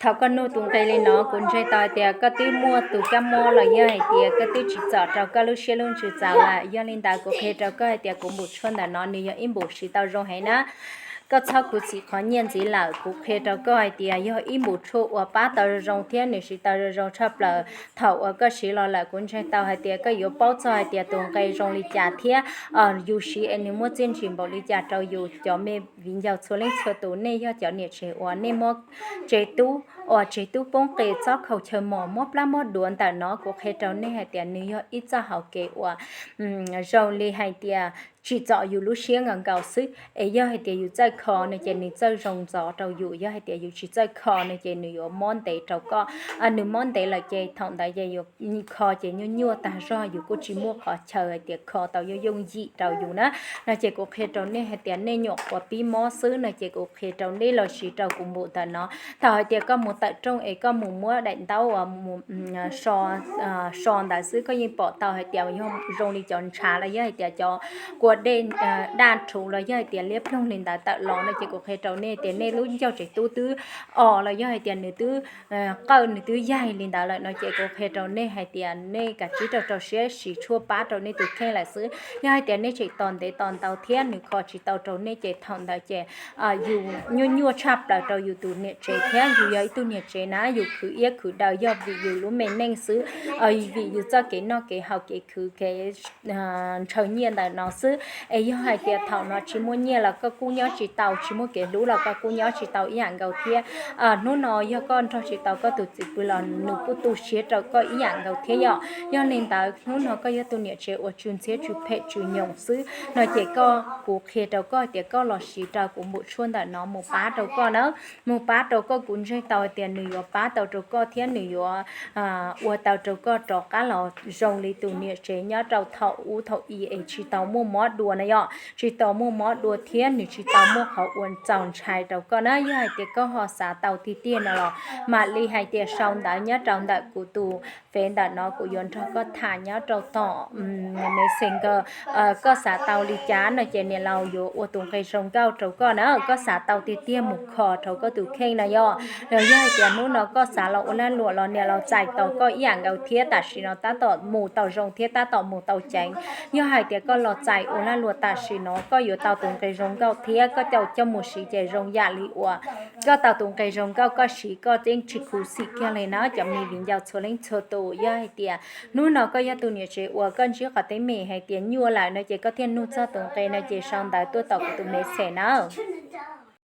Thaum koj nug tus nqe li no, kuv ntseeg tau hais tias koj twb muaj tus kab mob los yog hais tias koj twb tsim txom rau koj lub siab lub ntsws txaus lawm. Yog li ntawd kuv qhia rau koj hais tias kuv npum tshuaj ntawm no nws yog ib npum siv tau zoo heev na. Koj txhob khuv xim qhov nyiaj ntxiv lawm, kuv qhia rau koj hais tias yog ib npum tshuaj uas pab tau zoo thiab nws siv tau zoo tshaj plaws. Thaum uas koj siv los lawm kuv ntseeg tau hais tias koj yuav paub txog hais tias tus nqe zoo li cas thiab yus siv es nws muaj txiaj ntsig npaum li cas rau yus. Cov me viv ncaus txhua leej txhua tus, nej yog cov niam tsev uas nej muaj tsev tub, uas tsev tub poob qes txob khaus chaw mos mob plab mob duav ntawm no, kuv qhia rau nej hais tias nws yog ib txoj hauv kev uas zoo li hais tias tsim txom yus lub siab nkaus nkaus xwb. Es yog hais tias yus txawj kho no ces nws txawj zoo ntxov rau yus, yog hais tias yus tsis txawj kho no ces nws yuav mob ntev rau koj. Nws mob ntev lawm ces thaum ntawd ces yus kho ces nyuaj nyuaj tag zog, yus kuj tsis muaj qhov chaw hais tias kho tau yooj yooj yim rau yus na. No ces kuv qhia rau nej hais tias nej nyuam qhuav pib mob xwb no ces kuv qhia rau nej los siv rau kuv npum ntawm no. Thaum hais tias koj mus tawm rooj es koj mus muab daim ntaub uas mus so ntawd xwb koj yeej pom tau hais tias yog zoo li cov ntshav los yog hais tias cov kua dej daj rhuv los yog hais tias liab ploog li ntawd tawm los no ces kuv qhia rau nej tias nej lub ncauj tsev tub twb os los yog hais tias nws twb qawj nws twb yaig li ntawd lawm no ces kuv qhia rau nej hais tias nej kav tsij rau rau siab siv tshuaj pab rau nej tus kheej lawm xwb. Yog hais tias nej tseem tos ntev tos ntau thiab nws kho tsis tau rau nej ces thaum ntawd ces yus nyuaj nyuaj tshaj plaws rau yus tus niam tsev thiab yus yog ib tug niam tsev na yus khwv iab khwv daw yog vim yus lub me neej xwb, vim yus txoj kev noj kev haus kev khwv kev ntshaw nyiaj ntawm no xwb. Es yog hais tias thaum no tsis muaj nyiaj los koj kuj nyob tsis tau, tsis muaj kev hlub los koj kuj nyob tsis tau ib yam nkaus thiab. Hnub no yog koj nrog tsis tau koj tus txiv pw los nws kuj tu siab rau koj ib yam nkaus thiab yom. Yog li ntawd hnub no koj yog tus niam tsev uas tsw ntxhiab tsw phem tsw nyoos xwb no ces koj, kuv qhia rau koj tias koj los siv rau kuv npum tshuaj ntawm no mus pab rau koj na, mus pab rau koj. Kuv ntseeg tau hais tias nws yuav pab tau rau koj thiab nws yuav ua tau rau koj rov qab los zoo li tus niam tsev nyob rau thaum ub thaum i es tsis tau muaj mob dua na yom, tsis tau muaj mob dua thiab nws tsis tau muaj qhov ua txaus ntshai rau koj na. Yog hais tias koj ho xav tau tiag tiag no los mam li hais tias sau ntawv nyob rau ntawm kuv tus fev ntawm no kuv yuav nrog koj tham nyob rau tom Messenger. Koj xav tau li cas no ces niam laus yuav ua tus nqe zoo nkauj rau koj na. Koj xav tau tiag tiag mus kho rau koj tus kheej no yom. Los yog hais tias hnub no koj xav los ua lag luam los niam laus txais tau koj ib yam nkaus thiab tam sim no tab tom mus tau zoo thiab tab tom mus tau ceev. Yog hais tias koj los txais ua lag luam tam sim no koj yuav tau tus nqe zoo nkauj thiab koj coj mus siv ces zoo yam li uas koj tau tus nqe zoo nkauj koj siv koj yeej tsis khuv xim kiag li na cov me viv ncaus txhua leej txhua tus. Yog hais tias hnub no koj yog tus niam tsev uas koj ntsib qhov teeb meem hais tias nyuaj lawm no ces koj thiaj nug txog tus nqe no ces sau ntawv tuaj tom kuv tus Messenger na.